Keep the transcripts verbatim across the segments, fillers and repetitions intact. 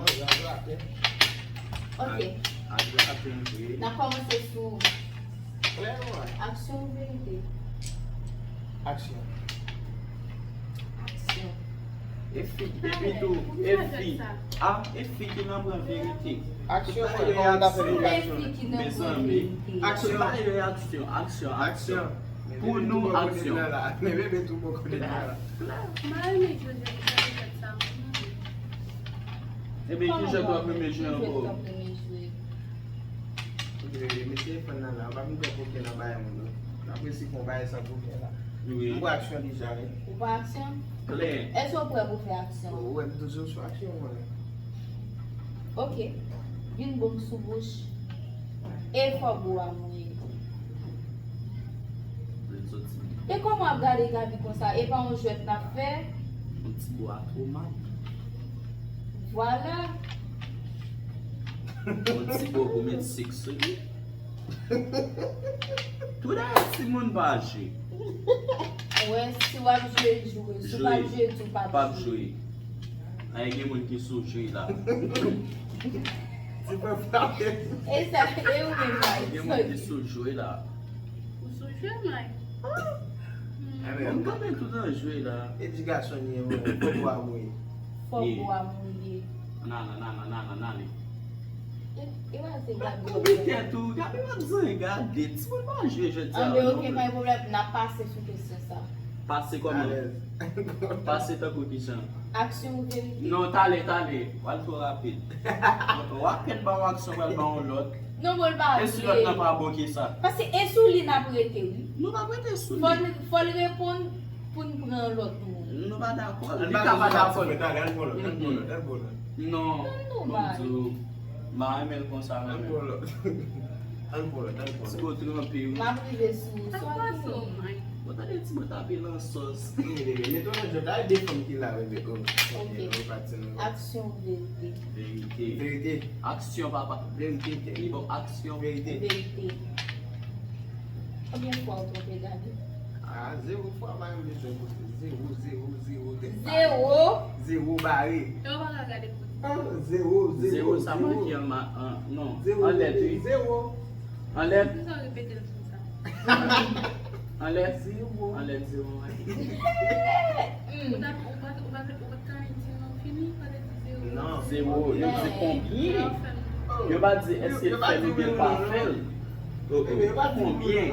Bon, sa frape. Ok. Al frape vre. N ap kòmanse sou klèman. Aksyon ou verite? Aksyon. Aksyon. E fi, epi tou, e fi. A, e fi ki nan pran verite. Aksyon, mwen, kòman ta fè verite? Mezanmi. Aksyon. Aksyon, aksyon, aksyon. Pou nou, aksyon. Men bebe tou bò kote la. M pa renmen jwe jwèt sa, jwèt sa. Ebyen, ki jwèt w ap renmen jwe ankò? Ok, mesye fann nan la, w pa vin pran koken nan bagay moun, non. N ap resi fè yon bagay san koken la. Wi. M pran aksyon deja, wi. Ou pran aksyon? Klè. Èske w prè pou fè aksyon? Ou wè, m toujou sou aksyon, mwen. Ok. Vin bon sou bouch. E fò bo a mouye. Vle soti. E kòman w ap gade Gaby konsa? E pa yon jwèt n ap fè? Yon ti bo a twò mal. Vwala. Yon ti bo pou met sik sou li. Tou dayè timoun pa jwe. Wè, si w ap jwe, jwe. Si w p ap jwe, tou p ap jwe. Ay, gen moun ki sou jwe la. Ti pèp la. E sa, e ou menm la. Gen moun ki sou jwe la. Ou sou jwe, Mike? Mwen kanpe tout an jwe la. Edikasyon li ye, mwen. Fò bo a mouye. Fò bo a mouye. Nana, nana, nana, nana. E, e pa se Gaby. Koube tèt ou, Gaby pa bezwen gade. Timoun pa jwe jwèt sa yo non. Anben, ok, pa gen pwoblèm. N ap pase sou kesyon sa. Pase kòman? Alèz. Pase tankou kijan? Aksyon ou verite? Non, talè, talè. W al twò rapid. W ap kèt ba w aksyon, pral ba w lòt. Non, bon, l pa vre. E si lòt lan pa bon ke sa? Paske e sou li n ap rete, wi. Nou p ap rete sou li. Fò l, fò l reponn pou n pran lòt moun. Nou pa dakò. Li ka pa dakò. Ann ba lòt, ann ba lòt, ann ba lòt. Non. Tande non, Mari. M pa renmen l konsa, non. Ann pran lòt. Ann pran lòt, ann pran lòt. Ti bo tranpe, wi. M ap rive sou ou. Sa k pase w, Mike? Bon, tande ti bo tape lan sòs. Mete w nan jwèt la, e de fanm ki la, bebe. Ok. Aksyon ou verite? Verite. Verite. Aksyon, papa. Verite, kè. Li bon, aksyon. Verite. Verite. Konbyen fwa ou twonpe Gaby? Ah, zewo fwa, pa menm bezwen konte. Zewo, zewo, zewo, tèt bare. Zewo? Zewo bare. Yo pa ka gade kote. Ah, zewo, zewo, zewo, sa zewo. Manke an ma-, an, non. Zewo, an lèt, wi. Zewo. An lèt. Poukisa w repete l konsa? Anlè? Zewo. Anlè zewo. Ou pa ou pa ou pa ou pa ka di non fini, pa di zewo. Non, zewo. Yo di konbyen? Yo pa di èske l fè l oubyen l pa fè l. Konbyen?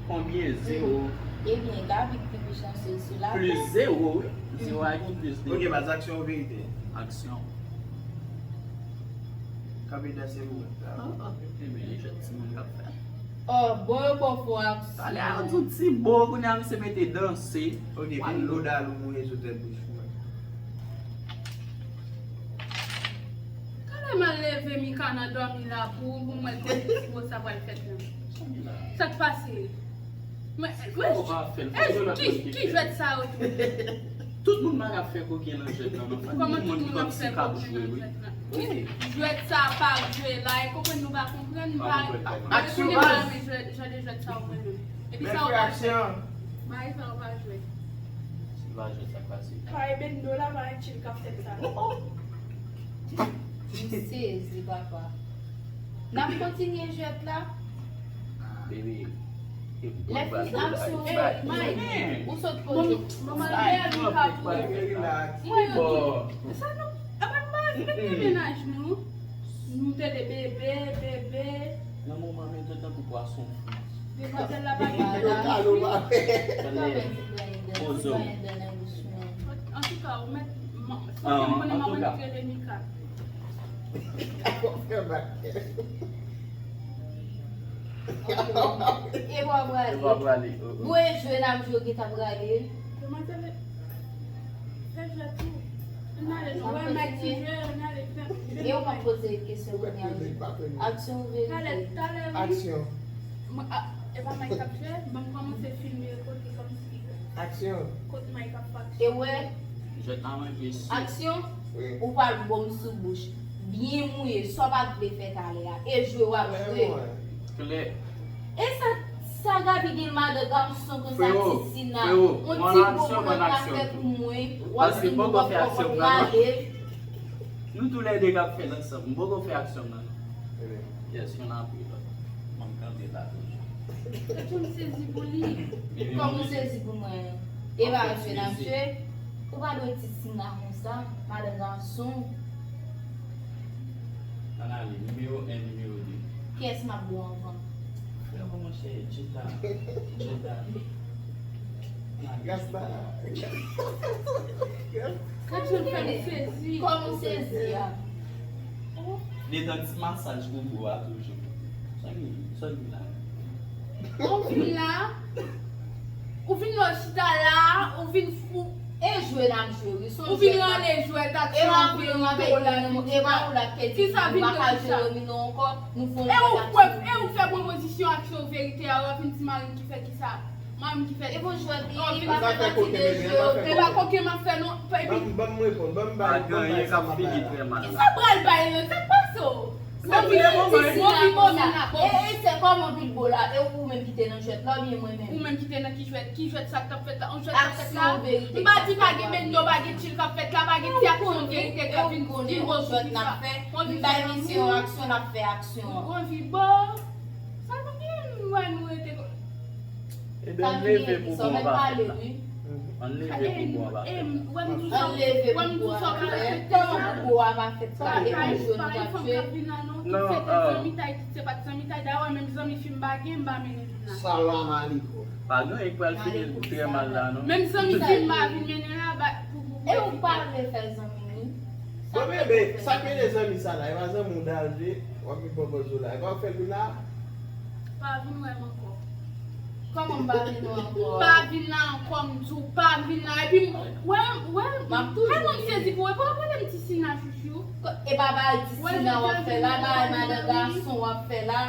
Konbyen? Zewo. Ebyen, Gaby ki pi chansez sou la. Plis zewo, wi. Zewo a gen plis de. Ok, baz aksyon ou verite? Aksyon. Kanpe danse pou mwen. Ebyen, e jwèt timoun k ap fè. Oh, bon, yo bon fò aksyon. Talè a, yon ti bo, kounye a, misye mete danse. Ok, vin dlo dalou mouye sou tèt bouch mwen. Talè m al leve Mika nan dòmi la pou pou mwen kote ti bo sa pral fèt la. Sa k pase? Mwen, mwen, ki, ki jwèt sa yo tou? Tout moun pa ka fè koken nan jwèt la, non. Fòk gen moun ki kòmsi k ap jwe, wi. Jwèt sa pa jwe la, e konprann nou pa konprann, nou pa. Aksyon, Mwen pa baz. Renmen jwè- jan de jwèt sa yo mwen menm. Epi Mèt sa yo fè pa jwe. Aksyon. Bagay sa yo pa jwe. Si l pa jwe, sa k pase? Pa e bendo la, pa e chill k ap fèt sa. M sezi, papa. N ap kontinye jwèt la. Baby. Lè fini aksyon, Mike, ou sot kote. Mwen mwen mwen mwen mwen Relax. Mwen yo di. Sa nou, apa nou pa respekte mennaj nou? Nou te de bebe, bebe. Nan moman men tankou pwason fri. Demwazèl la pa gen Voilà. Kado pa. Tande. Poze w. Antouka, ou mèt. Ah, Mwen mwen antouka. Mèt rele Mika. E w ap prale. E w ap prale. Bon, e jwe n ap jwe, ou gentan prale. Demwazèl, fè jwèt ou. Ann ale, nou wè Mike ti jwe, ann ale fè. E w p ap poze kesyon kounye a. Aksyon ou verite? Talè, talè, wi. Aksyon. Mwen, a, e pa Mike k ap jwe, ban m kòmanse filme kote kòmsi Aksyon. Kot Mike ap fè aksyon. E wè, Jwèt la manje si. Aksyon, Wi. Ou pral bon m sou bouch. Byen mouye, sa w pa t vle fè talè a. E jwe w ap jwe. Mwen. Klè. E sa, sa Gaby gen madan gason konsa Freo, ti Sina. freo, On pran ti aksyon, bon pran nan aksyon fè tou. Pou mwen. W ap Paske vin poko nou fè pap aksyon pran pran ale. Nou tou lè de k ap fè l ansanm. M poko fè aksyon nan non. Ebyen. Yes, youn apre lòt. Mwen m kanpe la toujou. Tèt yo m sezi pou li. Baby, Kòm ou mwen sezi pou mwen. E pa jwe n ap jwe. Ou pa dwe ti Sina konsa, madan gason. Ann ale, nimewo en, nimewo de. Kiyès m ap bon anvan? Frè mwen, monchè, Jada. Jada. Gasta. Kèk jan fè m sezi. Kòm ou sezi a? Detan ti masaj pou bo a toujou. Sa ki, sa ki la? Ou vin la, ou vin lò chita la, ou vin fou. E jwe n ap jwe, wi. Se yon Ou vin jwèt n ap rale jwèt ak E w ap chanpyon vin w ap tou la. vin nan e pa ou l ap pèdi. Kisa Ou vin pa ka de jere kisa? Mino ankò. Nou fè E yon ou jwèt kwè, aksyon. E ou fè pwopozisyon aksyon verite a, w ap vin di mari m ki fè kisa? Mari m ki fè E bon jwèt, Oh, e vin pa Sa fè fè koke, ti de bebe, jeu. pa fè E pa koke m ap fè non. Epi Ban m, ban m reponn, ban m Pa bay, ban m ganyen bay k sa ap m ap fini bay la. trè mal. Sa pral bay lan, sa k pase w? Bon, Mwen vin vin bon, bon, vin mwen vin bon, konsa. men la bon. E, e se kòman pi l bo la? E ou menm ki te nan jwèt la oubyen mwen Ou menm? Menm ki te nan ki jwèt, ki jwèt sa k t ap fèt la, on jwèt k ap fèt la. Aksyon verite. M pa di pa gen bendo, pa gen chill k ap fèt la, pa gen ti aksyon verite k ap vin Konn vin yo bon sou jwèt ki n ap sa. fè. Mwen M vin bay fè mesye yo lanmou. Aksyon n ap fè aksyon. Mwen vin bo. Sa nou gen, mwen nou rete kon. Ebyen, ann leve pou bon anba fèt la. Wi. Ann leve pou bon anba fèt la. Wè m di w Ann leve wè m di pou w sa w pa bon fèt anba fèt la. Kòman pou bon anba fèt la? E Pa pou e jwèt pa nou e pa fanm fè. k ap vin la non. Tout se te zanmitay, tout se pa t zanmitay. Dayè mwen menm zanmi fi m pa gen, m pa mennen vin la. Salam aleikum. Pa gen, e pral fini trè mal la non. Menm zanmi fi m pa vin mennen la ba pou pou E ou pa vle fè zanmi wi. Bon bebe, sa k mennen zanmi sa la? E pa zanmi w Dalve, w ap vin pran pòz ou la. E pa w fè l la? Pa vin wè m ankò. Kòman m pa vin wè ankò? Pa vin la ankò, m di w pa vin la. Epi m wè, wè, M ap toujou tèlman m sezi pou ou, e pa w konnen m ti Sina chouchou. E pa bay ti Sina w ap fè la, bay madan gason w ap fè la.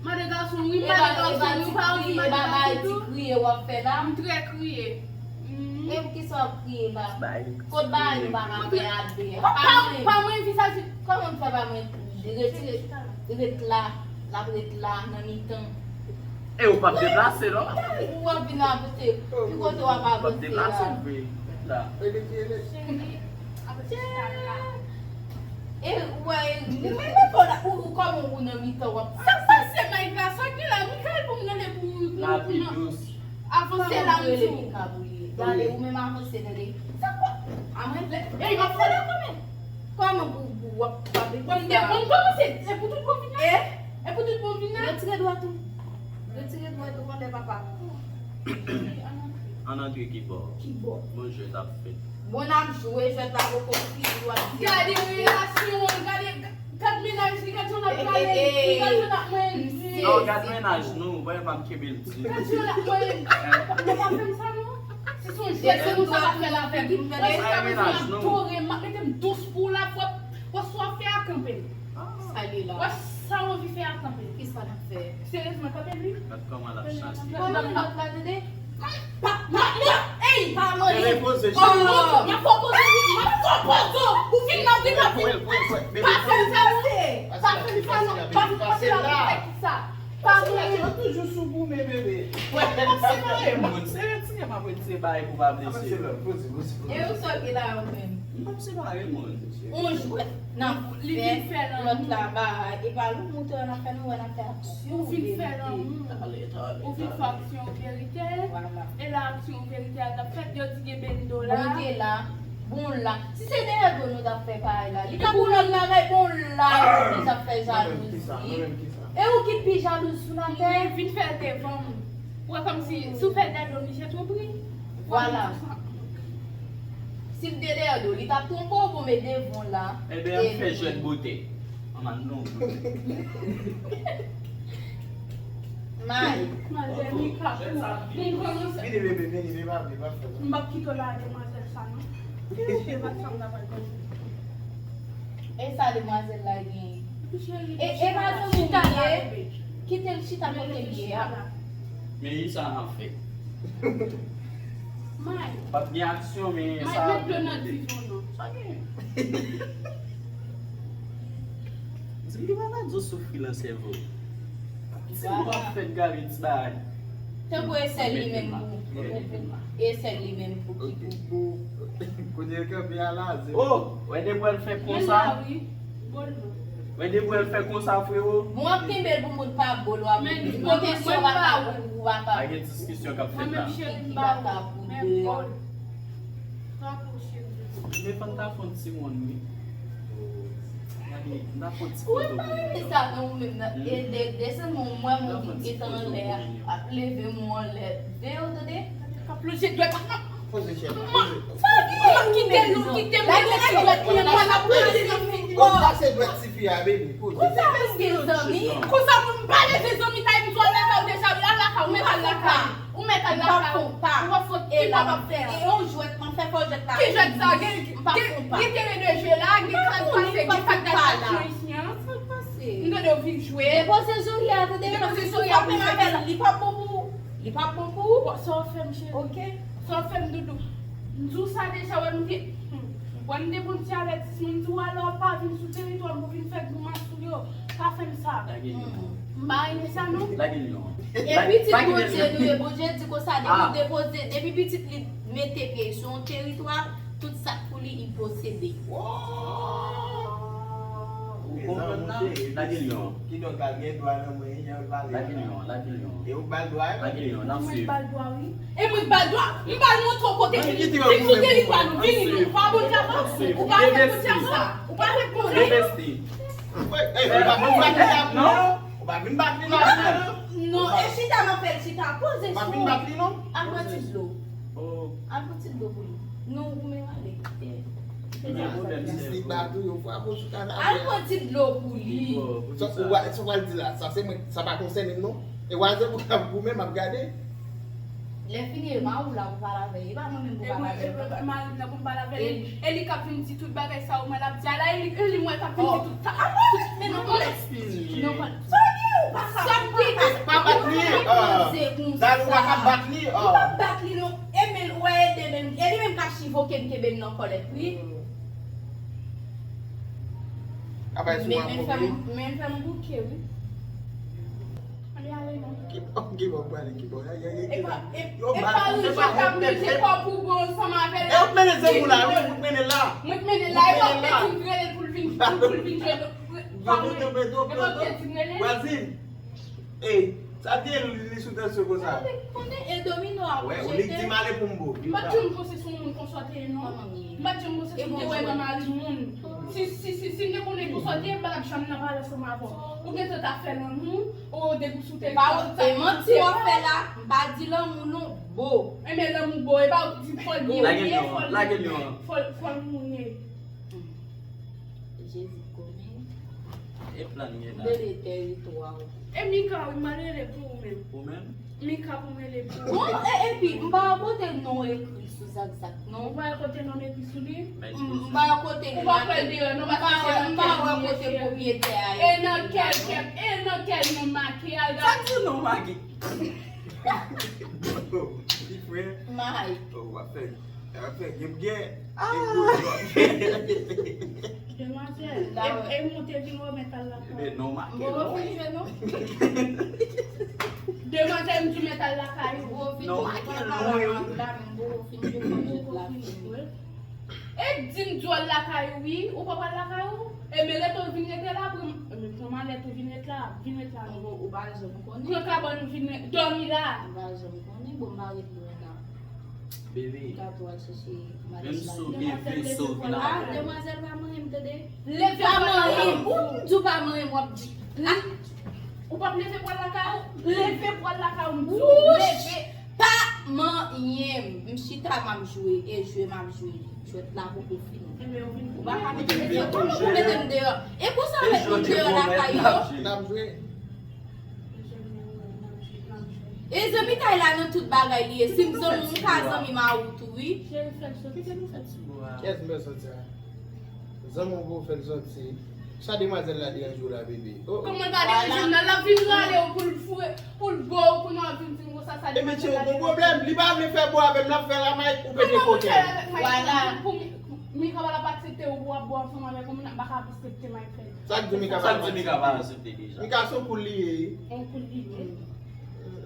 Madan gason wi, E pa madan e pa gason wi, ti pa ou di kriye, e pa madan bay gason ti tou. Kriye w ap fè la. M trè kriye. Mhm. E pou kisa w ap kriye la? Bay. Kot bagay nou pa ka fè a de? Pa pa pa mwen vizaj. Kòman m fè pa mwen retire ret la, l ap ret la nan mitan. E ou p ap deplase non. Ou ap vin avanse, pi kote w ap Ou p ap avanse deplase la. vre. La. Ebyen ki ele? Cheri, avanse chita la. E ou wè, ou menm ou la, ou ou kòman ou nan mitan w ap. Sa k pase Mike la, sa ki la, Mikael pou m rele pou pou La pi pou dous. Avanse la, m di w. Gade, ou menm avanse, tande. Sa kwa? A mwen, ey, m ap fè la kòman? Kòman pou, pou w ap, w ap ekri sa? Bon, m kòmanse, se pou tout bon vin la? E? E pou tout bon vin la? Retire dwèt ou. Retire dwèt ou, kòmandè papa. Ann antre kibò? Kibò? Bon jwèt ap fèt. Bon, n ap jwe, jwèt la poko fini, w ap di. Gade relasyon an, gade, gad mennaj li, gad jan l ap pale, gad jan l ap manyen l. Non, gad mennaj nou, wè pa m kenbe l di. Gad jan l ap manyen l. Ou pa fè m sa non. Si se yon jwèt, se nou sa k ap fè l avè m. Wè si ta bezwen adore m, m ap mete m dous pou w la, w ap, w ap swa fè a kanpe m. Sa li la. Wè sa w anvi fè a kanpe. Kisa n ap fè? Serezman, kanpe m wi. Gad kòman l ap chante. Kòman lòt la tande? Pa, pa, pa, ey! Pa mande. Tande poze, cheri. Oh, m ap fè w poze wi. M ap fè w poze. Ou fin nan vin nan vin. Pa fè m sa non. Pa fè m sa non. Pa fè m sa non. Pa fè m sa. Pa fè m sa. Yo toujou sou goumen, bebe. M ap separe moun. Se retire m ap retire bagay pou pa blese. E ou sa w gen la yo menm? M p ap separe moun. On jwèt nan fè lòt la ba, e pa lou moute an ap fè nou wè n ap fè aksyon. Ou fin fè lanmou. Ou fin fè aksyon verite. E la aksyon verite a t ap fèt, yo di gen bendo la. Bon, te la. Bon, la. Si se dèyè do nou t ap fè parèy la, li t ap ou lòt bagay, bon, la, li t ap fè jalouzi. E ou ki pi jalouz sou latè? Vin fè l devan m. Ou wè kòmsi, si w fè dèyè do m, li jete w pri. Vwala. Si l te dèyè do, li t ap twonpe w, bon, men devan w la. Ebyen, an fè jwèt bote. Anman non. May. Madèmi kapou. Vin kòmanse. Vini, bebe, vini, vini, pa, pa fè sa. M p ap kite w la, demwazèl sa, non. Ki ou fè, pa sa m ta pral kòmanse. E sa demwazèl la genyen? E, e pa zanmi w ye? Kite l chita kote l ye a. Men sa n ap fè. May. P ap gen aksyon, men sa ap gen kote. Sa gen. Di m ki papa di w soufri nan sèvo. Di m w ap fè gade ti bagay. Tankou e sèl li menm pou, pou, pou, e sèl li menm pou ki pou, pou. Kote yo kanpe a la, se. Oh, wè depi w al fè konsa. Wè depi w al fè konsa, frewo. Bon, w ap kenbe l pou moun pa bo l, w ap kote si w pa ka ou, ou pa ka. Pa gen diskisyon k ap fèt la. Ki pa ka pou de. Men fò n ta fè yon ti wonn, wi. Gade, n ta fè yon ti foto pou nou. Ou pa renmen sa non, ou menm nan. E de, desann mwen, mwen, mwen ki gentan anlè a, ap leve mwen anlè. Veye w tande. K ap lonje dwèt. Poze chèz la, poze. Sa di, kite l, kite m, kite dwèt mwen, mwen ap lonje nan figi w. Sa se dwèt tifi a, baby, poze. Konsa pou m gen zanmi. Konsa pou m pa leve zanmi kay m, sou al lakay ou deja, wi, al lakay ou, mèt al lakay. Ou mèt al lakay ou. M p ap fè w pa. Ou p ap fè w. E pa m ap fè. E yon jwèt, m ap fè fò jwèt la. Ki jwèt sa? Gen, gen, gen teren de jwe la, gen sa k pase, gen sa k pase. M tande w vin jwe. Depoze zouri a, tande. Depoze zouri a, pou m avè l. Li p ap bon pou ou. Li p ap bon pou ou. Bon, sa w fè m, cheri? Ok. Sa w fè m, doudou? M di w sa deja, wè m te, hmm. Wè m te ba w ti avètisman, m di w alò pa vin sou teritwa m pou vin fè grimas ou yo. Pa fè m sa. Lage l non. M pa renmen sa non. Lage l non. E pitit Bondye nou ye, Bondye di konsa, depi l depoze, depi pitit li mete pye sou yon teritwa, tout sa k pou li, li posede. Ou konprann la? Lage l non. Kidonk, al gen dwa nan mwen, jan l pale. Lage l non, lage l non. E ou k ba l dwa, e? Lage l non, n ap swiv. Mwen ba l dwa, wi. E mwen k ba l dwa, m ba l montre w kote ki li. Vin sou teritwa nou, vini non. Pa Bondye avan. Ou pa fè Bondye avan. Ou pa fè Bondye avan. Ou pa vin bat li la non. Non, e chita nan fè l chita. Poze sou. Ou pa vin bat li non. Al pran ti dlo. Al pran ti dlo pou li. Non, ou menm ale. Li bat ou yon fwa pou chita nan fè. Al pran ti dlo pou li. Sa w pral di la, sa se mwen, sa pa konsène m non. E w a se pou goumen, m ap gade. Lè fini, e mari w la pou pale avè l. E pa mwen menm pou pale avè l. E mari m nan pou m pale avè l. E li k ap vin di tout bagay sa ou mwen l ap di a la, e li, e li mwen k ap vin di tout sa. Apo, men non, non, non. Sa w di ou pa ka. Sa m di, pa bat li. Dali ou pa ka bat li. Ou pa bat li non. E men, ou wè, e de men, e li menm k ap chivoke m, kenbe m nan kòlèt, wi. Men, men fè m, men fè m bouke, wi. Ann ale non. Ki bò, ki bò w prale, ki bò? Yo ba l, yo ba l, yo ba l yon pèp, pèp. E pa Richard k ap manje kòb pou bon ansanm avè l. E ou t mennen zanmi w la, wi, ou t mennen l la. Mwen t mennen l la, e pa ou t di m rele l pou l vin, pou l vin jwe. E pa ou t di m rele l. Vwazin. Ey, Sa te li sou tansyon konsa. Konnen e domino a. Wè, ou li k di m ale pou m bo. M pa t janm panse se yon moun konsa w te ye non. M pa t janm panse si w te wè nan mari moun. Si, si, si, si m te konnen konsa w te ye, m pa t ap janm nan pale ansanm avè w. Ou gentan ta fè lanmou, ou depi sou te. Pa ou, e manti w ap fè la, m pa di lanmou non, bo. Enben lanmou bo, e pa ou ki di fò l ye, fò l, fò l moun ye. Jezi konnen. E plan gen la. Rele teritwa w. E Mika, wi, m al rele pou ou menm. Ou menm? Mika pou m rele pou ou. Bon, e, epi, m pa wè kote non ekri sou Zakzak, non. Ou pa wè kote non m ekri sou li? M, m pa wè kote li make. Ou pa wè deyò, non, paske se nan kè li ye. M pa wè kote pwopriyetè a ye. E nan kè l, kè, e nan kè l non make, al gade. Sa k di non make? Ti frè. May. Oh, w ap fè. Afè gen bgè. Ah! Demwazèl, e, e moute vin remèt al lakay ou. Ebe non, make non. M poko fin jwe non. Demwazèl, m di w mèt al lakay ou. Non, make non. M poko fin jwe. E di m di w al lakay ou wi, ou pa pral lakay ou? Ebe rete w vin rete la pou m, ebe pran malèt ou vin ret la, vin ret la non. Ou pa janm konnen. Pran kabann ou vin ret, dòmi la. Ou pa janm konnen, bon m pa ret lwen la. Bebe. Menm si w gen veso vin avè. Ah, demwazèl pa manyen m tande. Leve pa manyen m. Ou m di w pa manyen m w ap di. Ou p ap leve pral lakay ou? Leve pral lakay ou m di w. Leve pa manyen m. M chita m ap jwe e jwe m ap jwe. Jwèt la poko fini. Ou pa ka mete m deyò. Kòman pou mete m deyò? E konsa mèt nou deyò lakay yo. N ap jwe. E zanmitay la nan tout bagay li ye. Si m zanmi w, m ka zanmi mari w tou, wi. Cheri, fè l soti. Kiyès m fè soti a? Zanmi w pou w fè l soti. Sa demwazèl la deranje w la, bebe? Oh, oh. Kòman l pa deranje m nan? L ap vin rale w pou l foure, pou l bo w, kounye a w vin di m konsa, sa demwazèl la deranje m. Ebyen, cheri, w gon pwoblèm. Li pa vle fè bo avè m, l ap fè l a Mike, ou pete koken. Vwala. Pou m, Mika pa t ap aksepte w pou w ap bo ansanm avèk yon moun, m pa ka aksepte Mike fè l. Sa k di Mika pa aksepte? Sa k di Mika pa aksepte deja? Mika se yon koul li ye. Yon koul li ye.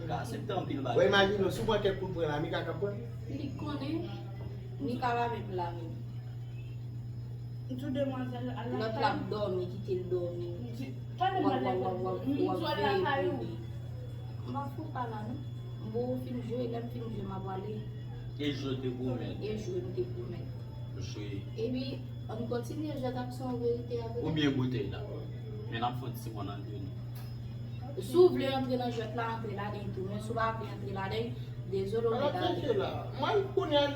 Mika aksepte anpil bagay. Bon, imajine w, si w pran kèk kout pwen la, Mika ka pran. Li konnen. Mika pa menm la menm. M di w demwazèl al lakay ou. Lòt la ap dòmi, kite l dòmi. M di, pale m al lakay ou. M di w al lakay ou. M pa fout pa la non. M poko fin jwe, lè m fin jwe, m ap ale. E jwe w te pwomèt. E jwe m te pwomèt. Jwe. Epi, ann kontinye jwèt aksyon verite avè l. Oubyen boutèy la. Men n ap fè yon ti mòn antre nou. Si w vle antre nan jwèt la, antre ladan l tou. Men si w pa vle antre ladan l, dezole, w mèt ale. Mwen, kounye a,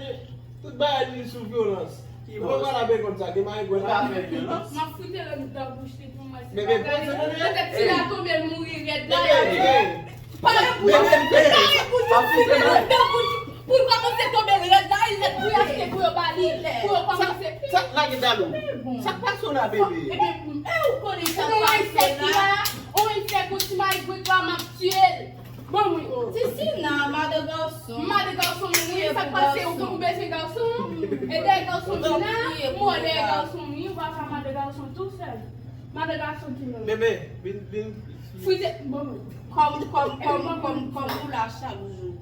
tout bagay li sou vyolans. Mwen pa la pe konn sa, gen mari gwen la. M ap fout l anndan bouch li pou m wè si bagay. Petèt si l a tonbe, l mouri rèd la, y ap di. Pare pou li. Pare pou li. Pou l kòmanse tonbe rèd la, li lèd pou y achte pou yo ba li. Pou yo kòmanse. Sa, sa, lage dalou. Sa k pase w la, bebe? Ebyen, e ou konnen sa k pase la? On insèk, on ti mayi gwèt la, m ap tiye l. Bon, wi, o. Ti Sina, madan gason. Madan gason, wi, sa k pase? Ou, ou bezwen gason? E dèyè gason vin la, mò dèyè gason, wi, ou pa ka madan gason tou sèl. Madan gason ki la. Bebe, vin, vin. Frize, bon. Kòm, kòm, kòm, kòm, kòm ou la chak jou.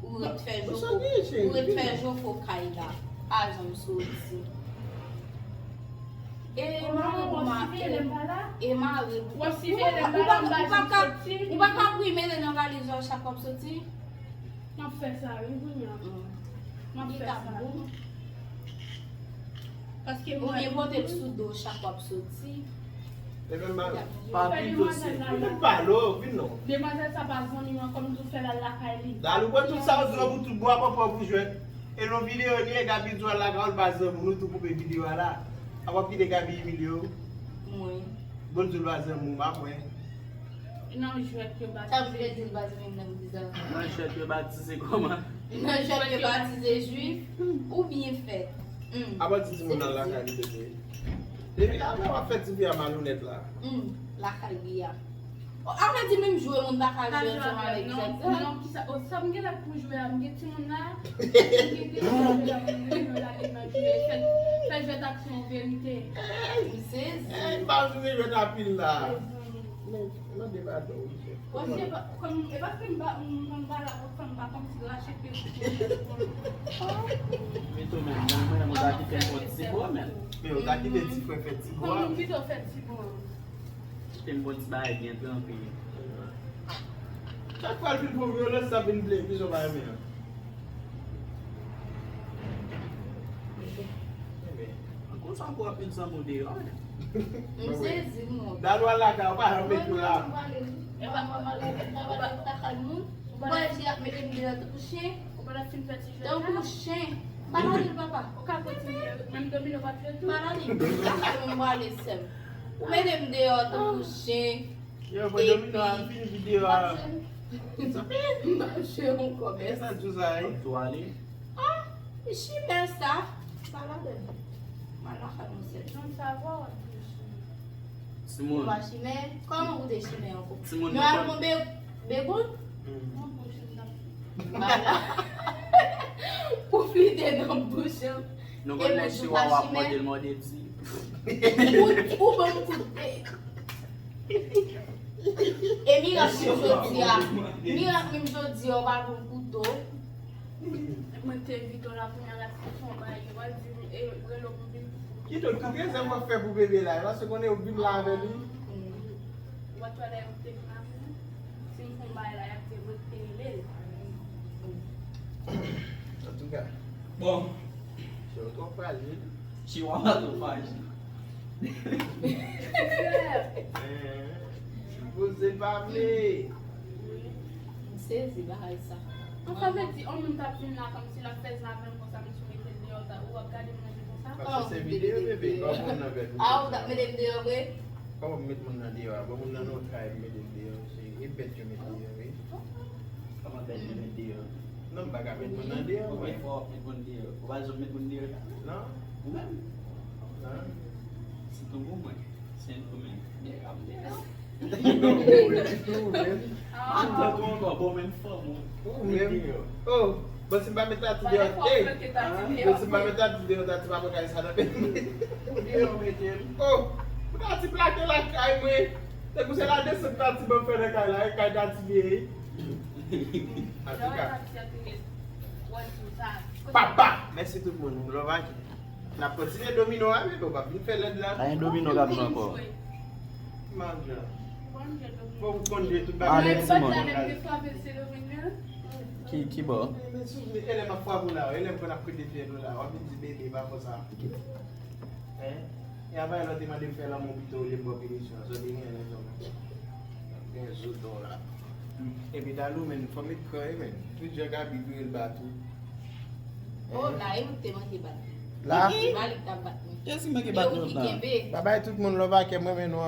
Ou ret fè jofo, ou ret fè jofo kay la. Pa janm soti. E mare pou mare. E mare pou. Ou pa ka, ou pa ka, ou pa ka pri mete nan valiz ou chak w ap soti. M ap fè sa, wi, kounye a. M ap fè sa. Paske ou gen pote l sou do chak w ap soti. E menm pa pito se. Vin pale, vin non. Demwazèl sa pa zanmi m ankò, m tou fè l al lakay li. Dalou pran tout sa w di yo pou tout bwa pòpò pou jwèt. E lon videyo li ye, Gaby di w al lakay ou, l pa zanmi w, nou tou koupe videyo a la. A w ap kite Gaby imilye w. Mwen. Bon, di w pa zanmi w, m ap wè. Nan jwèt yo batize. Sa vle di l pa zanmi m nan bizar. Nan jwèt yo batize kòman? Nan jwèt yo batize jwif, oubyen fèt. Hmm. Apa ti timoun nan lakay li te ye. Depi la, w ap fè ti fi a malonèt la. Hmm, lakay li a. Apre di menm jwe moun pa ka jwe ansanm avèk jwèt sa. Non, kisa, o, sa m gen la pou jwe a, m gen timoun la, m gen, gen timoun la, m gen jwe la, gen nan jwe, fè, fè jwèt aksyon verite. M sezi. Eh, m pa jwe jwèt anpil la. Men, mande padon, wi. Bon, se pa, kòm, e paske m pa, m, m pa la pou fè, m pa kòmsi rache pye pou jwèt. Mito menm, mwen, mwen, mwen ta kite m fè ti bò, men. Men, ou ta kite ti frè fè ti bò. Kòm m pito fè ti bò. Kite m bon ti bagay byen tranpil. Chak fwa l vin pou vyolans, sa vin ble, plis ou pa renmen an. Enben, konsa pou ap met zanmi w deyò, wi. M sezi, mwen. Dal w al lakay, ou pa janm met yo la. Epa, mwen, mwen, mwen, mwen, mwen, lakay moun. Ou pa wè si y ap mete m deyò tankou chen. Ou pa fin fè ti jwèt la. Tankou chen. Pa lage l, papa. Ou ka kontinye. Menm domino pa t fè tou. Pa lage l. Lakay mwen, mwen ale sèm. Ou mete m deyò tankou chen. Yo, mwen domino a fini videyo a. M ap jwe yon kòmès. Sa di w sa, wi. Tou ale. Ah, chimè sa. Pa ladan. Mal lakay mwen sèl. Jan sa va w ap di chimè. Timoun. Ou pa chimè? Kòman ou te chimè ankò? Timoun, nou al pran be-, begoun? Mwen bon chimè. Vwala. Pou flite nan bouch ou. Nou konn nèg chiwawa ap mòde l mòde ti. Ou, ou ban m kout. E mirak menm jodi a, mirak menm jodi a, ou pa pran kouto. Mwen te envite w la kounye a la, ti fon bagay, yo pa di m, e, rele w pou vin. Ki tout, tout rezèv w ap fè pou bebe la, paske konnen yo vin la avè li. Ou pa t wè lè yo te vin avè li? Si m fon bagay la, y ap di mwen te rele l. Antouka. Bon. Yo twò frajil. Chiwawa twò frajil. Poze pa vle. M sezi bagay sa. An, sa vle di, yon moun t ap vin la kòmsi l ap fè zam avè m konsa, m sou mete l deyò, sa, ou ap gade m nan je konsa? Paske se videyo, bebe, kòman w nan vè. Ah, ou t ap mete m deyò vre? Kòman m met moun nan deyò a? Bon, moun nan nan kay, m mete l deyò, se, e bèt yo mete deyò, wi. Kòman bèt yo met deyò? Non, m pa ka met moun nan deyò, mwen. Fò w met moun deyò. Ou pa janm met moun deyò la? Non. Ou menm? Non. Se tankou mwen. Se yon kòmè. Byen, ap deyò. Non, ou ditou, men. Atann, ou ankò, bon, menm fanm ou. Ou menm. Oh, bon, si m pa met Tati deyò, ey. Bon, si m pa met Tati deyò, Tati pa pran kay sa nan men. Ou deyò, mete l. Oh, pou Tati plake lakay mwen. Se pou se la desann Tati ban m fè nan kay la, e kay Tati li ye. Antouka. Papa, mèsi tout moun. Love a ki. N ap kontinye domino a, men ou p ap vin fè lèd la. Pa gen domino k ap jwe ankò. Malgre. Fò w konn jwe tout bagay. Ale, timoun. Ki, ki bò? Men souvni, e lè m ap frape w la, e lè m konn ap krete fyèl ou la, w ap vin di bebe, pa fè sa. Hein? E a bagay la w te mande m fè lanmou pito olye m ba w pinisyon an, sa w te genyen nan zòn nan. Gen zo dò la. Epi Dalou, men, fò met kran, wi, men. Tout jan Gaby vire l ba tou. Oh, la, e ou te manke bat. La? Malik t ap bat mwen. Kiyès ki manke bat nou la? Babay tout moun love a kè mwen, men nou